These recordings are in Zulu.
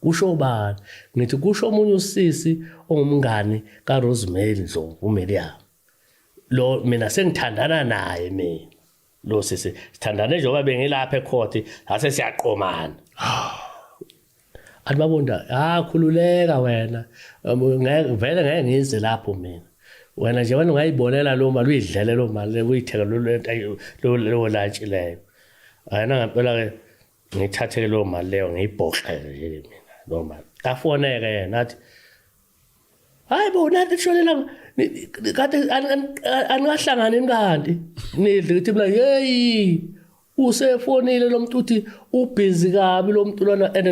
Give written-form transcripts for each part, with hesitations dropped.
Kusho ubani? Ngithi kusho omunye usisi ongumngani kaRosemary Ndlovu, uMiriam. Lo mina sengithandana naye mina. Lo sisi sithandane njengoba bengilapha ecourt, sase siyaqomana. Athi babonda, ah khululeka wena. Ngeke vele ngeke ngize lapho mina. Wena nje wena ungayibonela lo mali uyidlele lo mali uyitheke lo lo lunch leyo. Ayina ngempela ke ngithathe leyo mali leyo ngiyibhoxe nje mina leyo mali. Afoneke yena athi hayi bo nathi kushonela kade anikahlangani kanti nidle ngithi mina yeyi usefonile lo muntu uthi ubhizi kabi lo muntu lona and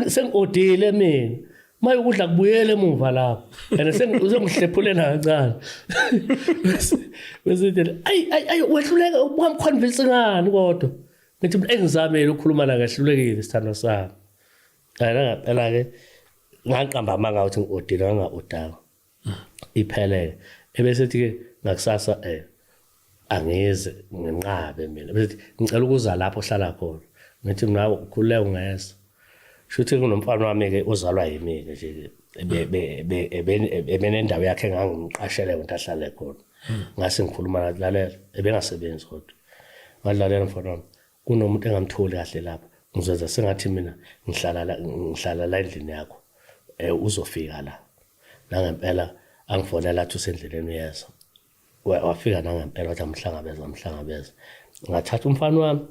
sengi-odile mina maye ukudla kubuyele emuva lapho and sengihlephulela kancane bese ayi ayi ayi wehluleka ungamconvince ngani kodwa ngithi mina engizamele ukukhuluma la ngehlulekile sithandwa sami. Ayena ngempela-ke ngaqamba amanga ukuthi ngi-odile nganga-odanga. Iphelele. Ebese ethi-ke ngakusasa angize nginqabe mina. Bese ethi ngicela ukuza lapho ohlala khona. Ngithi mina ukhululeke ungeza. Shuthi kunomfana wami-ke ozalwa yimi-ke nje ebenendawo yakhe engangimqashele ukuthi ahlale khona. Ngase ngikhuluma nathi lalela ebengasebenzi kodwa. Ngadlalela mfana wami kunomuntu engamtholi kahle lapha ngizwenza sengathi mina ngihlala la ngihlala la endlini yakho uzofika la. Nangempela angifonela athi usendleleni uyeza. Wafika nangempela wathi amhlangabeza amhlangabeza. Ngathatha umfana wami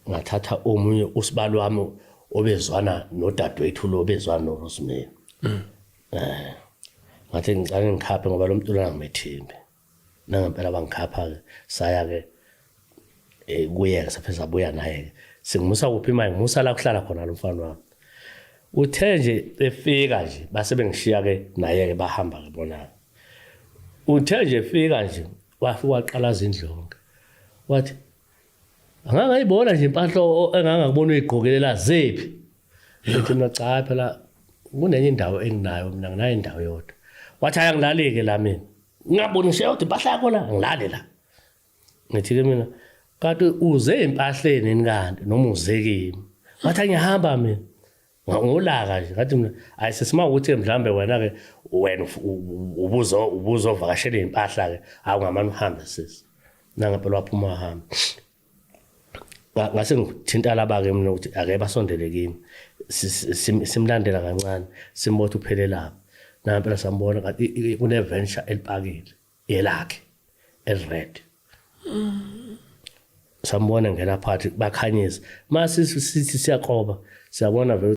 ngathatha omunye usibali wami obezwana nodadewethu lo obezwana noRosemary. Ngathi ngicela ngikhaphe ngoba lo muntu lona ngimethembi. Nangempela bangikhapha-ke saya-ke kuyena saphinde sabuya naye-ke. Singimusa kuphi manje? Ngimusa la kuhlala khona lo mfana wami. Uthe nje efika nje base bengishiya-ke naye-ke bahamba-ke bona-ke. Uthe nje efika nje wafika waqalaza indlu yonke. Wathi angangayibona nje impahla engangakubona uyigqokelela zephi. Ngithi mina cha phela kunenye indawo enginayo mina nginayo indawo yodwa. Wathi hayi angilalike la mina. Ngingaboni ngisho yodwa impahla yakho la ngilale la. Ngithi ke mina kanti uze empahleni yini kanti noma uze kimi. Wathi ngiyahamba mina. Ngolaka nje ngathi mina hayi sesima ukuthi mhlambe wena ke wena ubuzo ubuzovakashela impahla ke awungamane uhambe sisi. Nangempela waphuma wahamba. Ngase ngithinta laba-ke mina ukuthi ake basondele kimi simlandela kancane simbotha uphelelaphi nangempela sambona kanti kune-venture elipakile elakhe eli-red sambona ngena phakathi bakhanyisa mase sithi siyakroba siyabona vele.